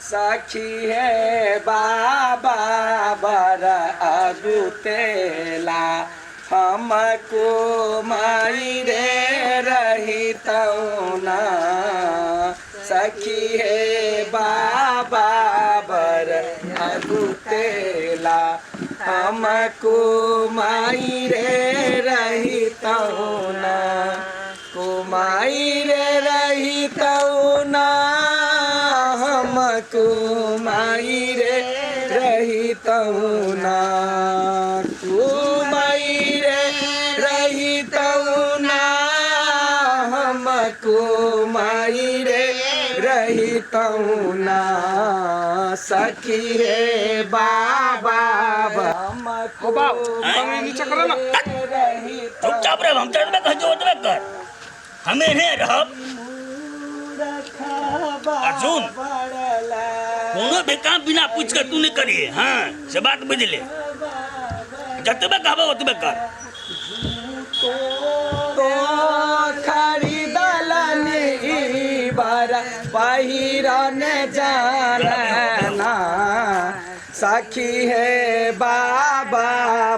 सखी हे बाबा बर अगुतेला हमको माई रे रही ना। सखी हे बाबा बर अगुतेला हमको माई रे रही ना, कुमाई रे रही ना, हम कुमाई रे रही ना, कुमाई रे रही ना, हम कुमाई रे रही ना। सखी हे बाबा हम ओ बाप, अंगुरी नीचे करो ना। रही चुपचाप रह, हम चढ़बे कह जो ओतबे कर, हम एहने रहब। अर्जुन, कोनो भी काम बिना पूछ के तू नहीं करिए। हाँ से बात बुझ ले, जतबे कहबो ओतबे कर। तो खरीदलन ई बर पहिरन जाना। सखी हे बाबा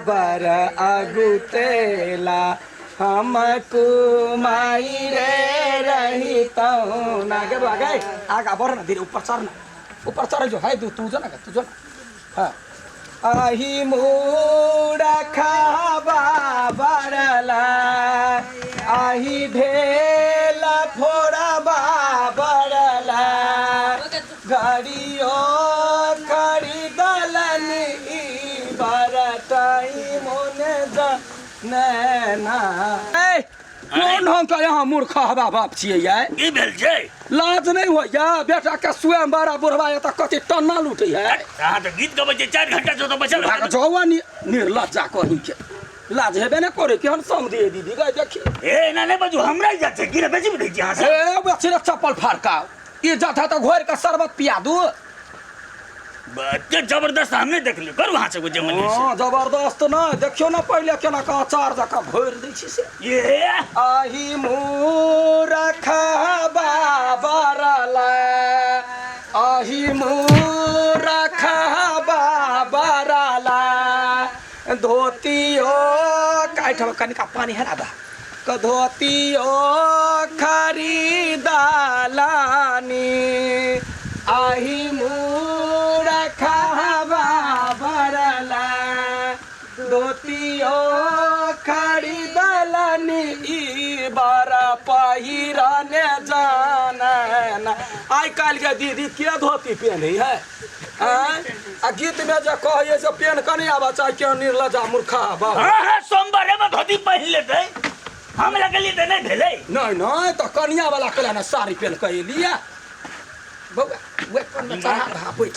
बर अगुतेला हम कुमाई रे रही ना। गे बुआ गए आगा बढ़ ना, धीरे ऊपर चढ़ ना, ऊपर चढ़ जो है तू तू जो ना तू जो ना। हाँ आही मूरखा बरला आही ढेला फोड़बा बरला घड़ियो खरीदलन ई बरतई मोन नैना। ए, कोन हम के यहाँ मूर्ख हवा बाप छियै यै? की भेल छै? लाज नहीं होइया बेटा के स्वयं बड़ा बुढ़वा एतऽ कथी टन्ना लूटै है। अहाँ तऽ गीत गबै छियै 4 घंटा से तऽ बैसल भाग जाउ निर्लज्जा कहीं के लाज हेबे ने करे केहन समझे दीदी गए देखी। ए एना नहि बाजू, हमरा इज्जत छै की रे, बेसी बुझै छी अहाँ सब। ए बच्चे रे चप्पल फाड़का इज्जत है तऽ घोरि के शरबत पिया दू। एते जबरदस्त हम नहि देखलियै, करू अहाँ सबके जे मन से। हँ जबरदस्त नहि, देखियौ ने पहिले केना कऽ अचार जकाँ भरि दै छी से। ये आही मूरखबा बरला आही मूरखबा बरला धोतियो एहिठाम कनिका पानि हेरा दह क धोतियो खरीदलानी आही मूरखबा बरला धोतियो खरीदलनी ई बर पहिरने जाना। आइ काल्हि के दीदी के धोती पेन्है है? आँय? आ गीत में जे कहैए से पेन कऽ नहि आबऽ चाही, केहन निर्लज्जा मूर्खा बाप। हाँ हाँ सोमवारे में धोती पहिन लेतै, हम लगलियै तऽ नहि भेलै। नहि नहि तऽ कनिया वाला कला ने साड़ी पेन कऽ एलियै। बौआ ओहि कोन में चढ़ा दहा बैठ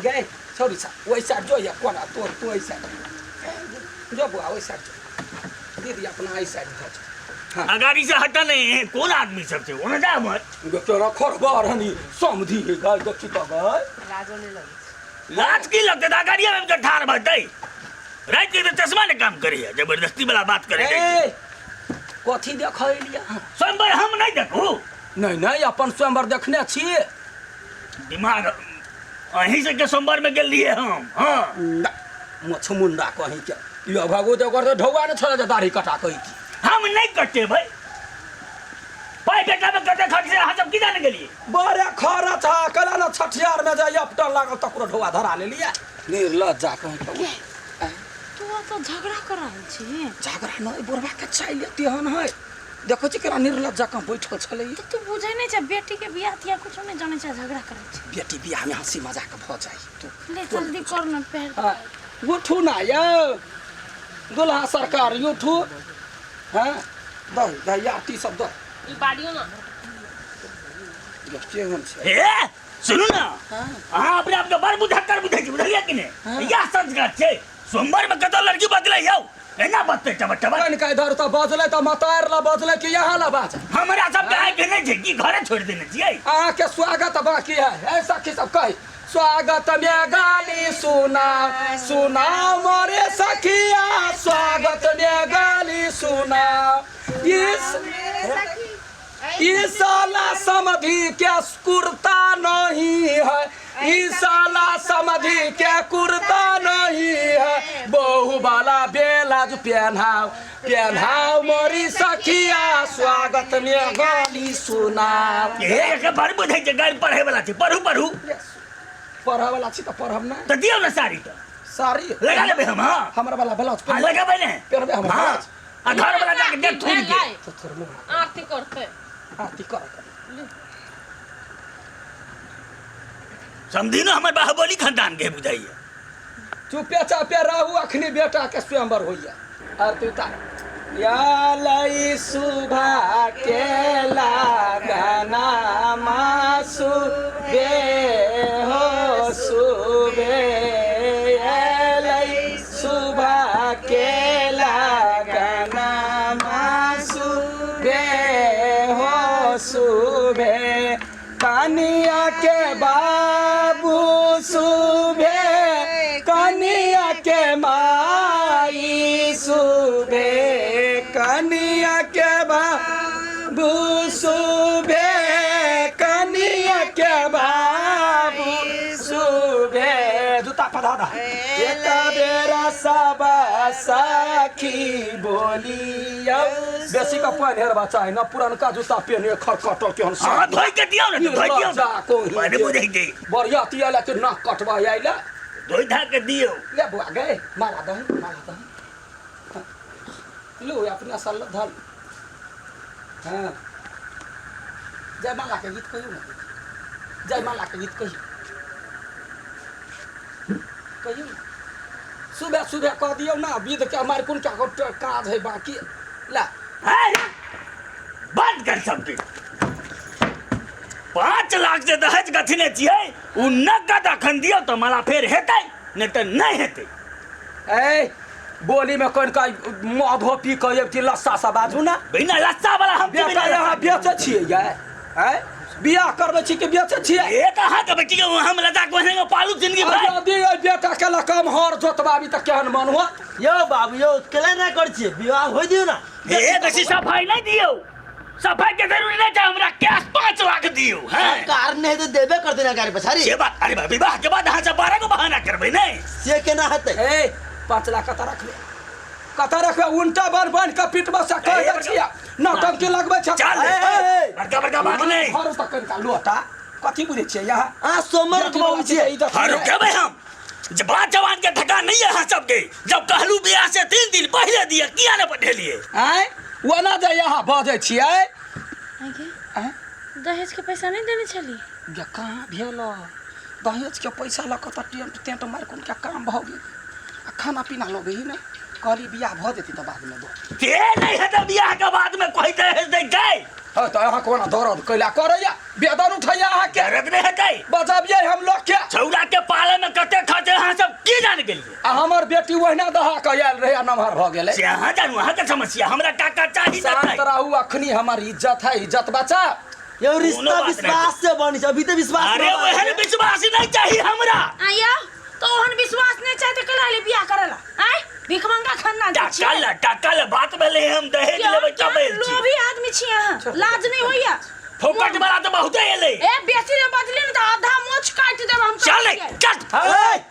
गए छौड़ी सा, ओहि साइड जो या कोना तो तू एहि साइड जो बौआ, ओहि साइड जो दीदी, अपना एहि साइड भऽ जो। हाँ अगाड़ी से हटा नहीं है, कोन आदमी सब छै ओने जा मत। तोरा खरबर हनी समझी हे गाय देखी तऽ गाय लाजो नहि लगै छै। लाज की लगतै तऽ अगाड़िया में ठाढ़ भतै, राति के तऽ चश्मा ने काम करैया, जबरदस्ती वाला बात करे जाइ छै। ए कथी देखै एलियै अहाँ? स्वयंवर हम नहि देखू। नहि नहि अपन स्वयंवर देखने छी। दिमाग अहीं सबके सोमवार में गेल रहियै हम। हाँ मछमुंडा कहीं के यो भगवती ओकर तऽ ढौआ ने छलै जे दाढ़ी कटा कऽ अइती। हम नहि कटेबै, पाइ बेटा में कते खर्च अहाँ सब की जाने गेलियै? बड़े खर्च है कला ने छठियार में जे अपटन लागल तकरो ढौआ धरा लेलियै। निर्लज्जा कहीं के। तू ओतऽ झगड़ा कर रहल छी? झगड़ा नहि, बुढ़वा के चालि तेहन है, देखै छी केना निर्लज्ज जकाँ बैठल छलै। तऽ तू बुझै नहि छै बेटी के बियाह तियाह कुछो नहि जानै छै, झगड़ा करै छै। बेटी बियाह में हंसी मजाक भऽ जाइ। तू ले जल्दी कर न पैर। हाँ, उठू ना यौ दुल्हा सरकार, उठू। हाँ दही दही आरती सब दह। ई बारियो ना केहन छै? हे सुनू ना, हाँ। अहाँ अपने आपके बड़ बुझक्कर बुझै छी, बुझलियै कि नहि? इएह संस्कार छै। सोमवार में कतौ लड़की बदलै यौ, एना बजतै टबर टबर। कनिका इधर तऽ बजलै तऽ मतार ला बजलै कि यहाँ ला बाजै? हमरा सबके आँखि नहि छै कि घरे छोड़ि देने छियै? अहाँके स्वागत बाकी है। ए सखी सब कही स्वागत में गाली सुना सुना मोरे सखिया, स्वागत में गाली सुना। इस ई साला समधि के कुर्ता नहीं है। समधि के कुर्ता नहीं है बहु वाला बेलाज पहनाओ पहनाओ मोरी सखिया स्वागत में गाली सुनाओ। हे के बड़ बुझै छै गारि पढ़ै वाला छै पढ़ू पढ़ू। पढ़ै वाला छी तऽ पढ़ब नहि। तऽ दियौ ने साड़ी तऽ। साड़ी लगा लेबै हम। हाँ हमरा वाला ब्लाउज। हाँ लगेबै ने। पहिरबै हमरा हाँ ब्लाउज। आ घर वाला जाके देख थूर के। तो थोड़ मुँह आरती करते। आरती कर। समझी ने हमर बाहुबली खानदान के बुझाइए। चुपे चापे रहू अखनी बेटा के स्वयंवर होइया। आरती उतार या लई सुभा के लागना मासु बे हो सुबे लई सुभा के लागना मासु बे हो सुबे कनिया के बाबू सुबे कनिया के माई सुबे कनिया के बाबू सुबे कनिया के बाबू सुबे जूता पधा दा एक बेरा सब सखी बोलियौ। बेसी का पानि हेरबा चाही न पुरनका जूता पेहने खरखटल केहन। हाँ धोइ के दियौ ने धोइ दियौ। जा कोही। बड़ बुझै छै। बढ़िया तिया के नाक कटवा आइला। धोइ धा के दियौ। ले बुआ गए माला दही माला दही लो अपना सल धल। हाँ जय माला के गीत कहियो ना जय माला के गीत कहियो कहियो ना। सुबह सुबह कह दियौ ना विध के हमारे कोन क्या काज है बाकी ला। है बंद कर सबके। 5 लाख जे दहेज गथने छियै उ नगद अखन दियौ तऽ माला फेर हेतै नहि तऽ नहि हेतै। ए बोली में कोन का मधो पी के अबती लस्सा से बाजू ना। बिना लस्सा वाला हम बेटा यहाँ बेचै छियै यै आँय बियाह करबै छी कि बेचै छियै? एक अहाँके बेटी के हम लजा के ओहने पालू जिंदगी भरि। यदि एहि बेटा के लऽ कऽ हम हर जोतबाबी तऽ केहन मन होत? यौ बाबू यौ केला नहि करै छियै विवाह होइ दियौ ना। हे बेसी सफाई नहि दियौ सफाई के जरूरी नहीं छै हमरा कैश 5 लाख दियौ। हैं कार नहि तऽ देबे करतै ना गाड़ी पछाड़ी। से बात। अरे विवाह के बाद अहाँ सब 12 गो बहाना करबै नहि। से केना हेतै? ए 5 लाख कतऽ रखबै कतऽ रखबै? उल्टा बन बन के पीटबा से कह दै छियै नौटंकी लगबै छै। चल ए, बड़का बड़का बात नहि। घर तक कनिका लोटा कथी बुझै छियै यहाँ? अहाँ सोमर बाबू छियै। हाँ रुकेबै हम जब बात जवान के थकान नहीं है अहाँ सबके। जब कहलू बियाह से 3 दिन पहले दिए किया ने पठेलिए? आँय ओना जे यहाँ बजै छियै। आगे आँय दहेज के पैसा नहीं देने छली? गे कहाँ भेल दहेज के पैसा लऽ कऽ तऽ टेंट तेंट मारि कोन क्या काम भऽ गेल आ खाना पीना लगे ही ने कहली बियाह भऽ जेतै तऽ बादमे दऽ। ते नहीं हेतै बियाह के बाद में कोई दहेज दै छै। हँ तऽ अहाँ कोना दर्द कैला करैया बेदन उठैया अहाँके? दर्द नहीं हेतै। बजबियै हम लोग के। छौड़ा के पाले में कते खर्च अहाँ सब की जान गेलियै? आ हमर बेटी ओहिना दहा कऽ आयल रहै आ नमहर भऽ गेलै। से अहाँ जानू अहाँके समस्या हमरा काका चाही शांत रहू अखनी हमर इज्जत है इज्जत बचा। यौ कोनो रिश्ता बात नहि। विश्वास से बनी छै अभी तऽ विश्वास अरे नहि बनै ओहन छै। विश्वास नहीं चाहिए हमरा। आया तो ओहन विश्वास नहीं चाहे तो कला ले बियाह करेला? आय भिखमंगा खानदान के टका छियै। ल टका ल बात भेलै हम दहेज केहन लेबै तब केहन एल छी। लोभी आदमी छी अहाँ लाज नहीं होइया? फोकट वाला तऽ बहुते एलै। ए बेसी रे बजली ने तऽ आधा मोछ काटि देब हम। चल रे चल। ए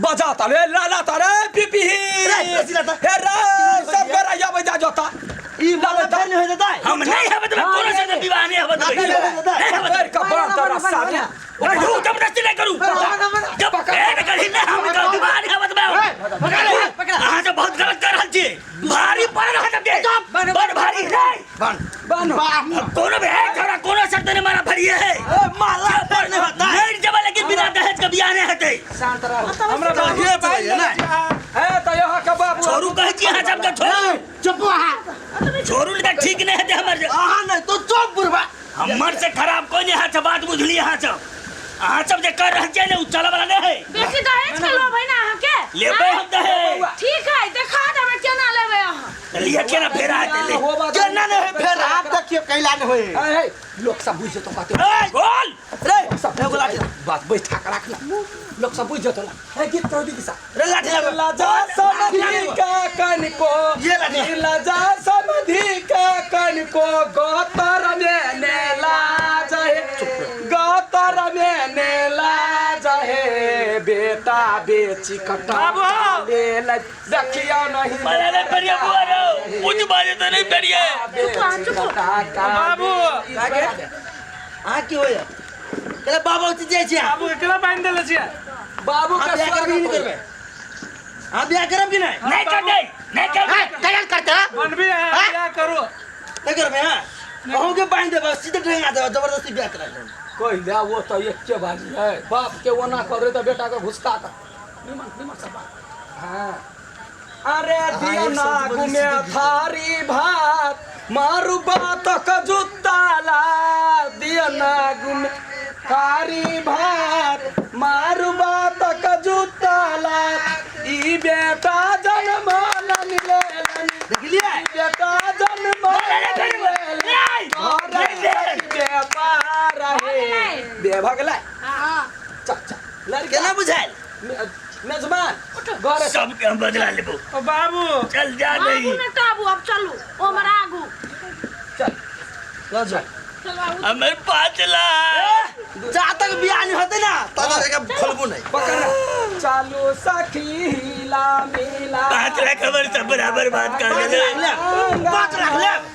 बजा ता रे लाला ता रे पिपी रे, बेसी लाता। हे रे सब गोरा आबै जा जोता। ई माला फेर नहि होइ जेतै। हम नहीं हेबै तऽ कोनो से विवाह नहीं हेबै नहीं हेबै तऽ। नहीं हेबै। पैर के बांध तोरा सामने। करू जबरदस्ती नहीं करू। जब ए करी नहीं हम तो विवाह नहीं हेबै तऽ अहाँ सब बहुत गलत कर रहल छी। भारी पड़ रहल सबके बड़ भारी रे। बान्ह। कोनो भी है छोरा कोनो शर्त नहीं मारा भरिए है। ए, माला फेर नहि होतै। नहीं जब लेकिन बिना दहेज के बियाह नहीं हेतै। शांत रहू। हमरा बाबू भाई ने। हे तऽ यहाँ के बाबू छोरू कहै छी अहाँ सबके छोरू। चुप अहाँ। छोरू ने ठीक नहीं हेतै हमर। अहाँ नहि तो चुप बुढ़बा। हमर से खराब कोई नहीं अहाँ सब बात बुझली अहाँ सब। अहाँ सब जे कर रहल छियै ने उ चलै वाला नहीं है। बेसी दहेज के लोभ है ना अहाँ के? लेबै हम दहेज। ठीक है देखा देबै केना लेबै अहाँ। लिअ केना फेर आयत ले। केना नहि होइ फेर आब देखियौ कैला नहि होइ। हे हे लोक सब बुझि जेतौ कहतै। ए बोल रे सब एगो लाठी बात बैठा के राख ना लोक सब बुझि जेतौ ना। हे गीत कह दीदी सा। रे लाठी लागो। लजा समधि का कनको ये लाठी। लजा समधि का कनको गोतर में ने लाज हे गोतर में ने लाज हे। बेटा बेची कटा बाबू! ले ले देखियो नहीं मना नहीं करिए बुआ रो कुछ बाजे तो नहीं करिए बेची कटा बाबू! अहाँ की होइए कहले बाबा ओतऽ जाइ छी अहाँ। बाबू एकरा बांधि देले छियै बाबू अहाँ के बियाह करबै कि नहि स्वागत करबै अहाँ बियाह करब कि नहि नहीं कर दे नहीं कर दे कयल करते बनबी है बियाह करू नहि करबै अहाँ अहूँके बान्हि देबै सीधे ढेंगा देबै जबरदस्ती बियाह करा देबै कहि दे वो तो एके बारी है बाप के ओना कर रहे तो बेटा के घुसका कर निमन निमन सब बात हाँ अरे दिया एक शब्द नाग बोली में सीधे घुस। थारी भात मारू बात क जुत्ता ला दिया नाग में थारी भात मारू बात क जुत्ता ला ई बेटा जन्म लेलनि देखलियै ई बेटा जन्म लेलनि व्यापार है बे भऽ गेलै हाँ चल चल लड़का केना बुझायल मेजबान घरे सबके हम बदला लेबो ओ बाबू चल जा आगू नहीं ने टाबू अब चलू ओ हमरा आगू चल लऽ जा चल बाबू हमर 5 लाख जा तक बियाह नहि होतै ना तब तक एकरा खोलबो नहि पकड़ चालू सखी हिला मिला 5 लाख हमर सब बराबर बात कर 5 लाख देले लेब 5 लाख लेब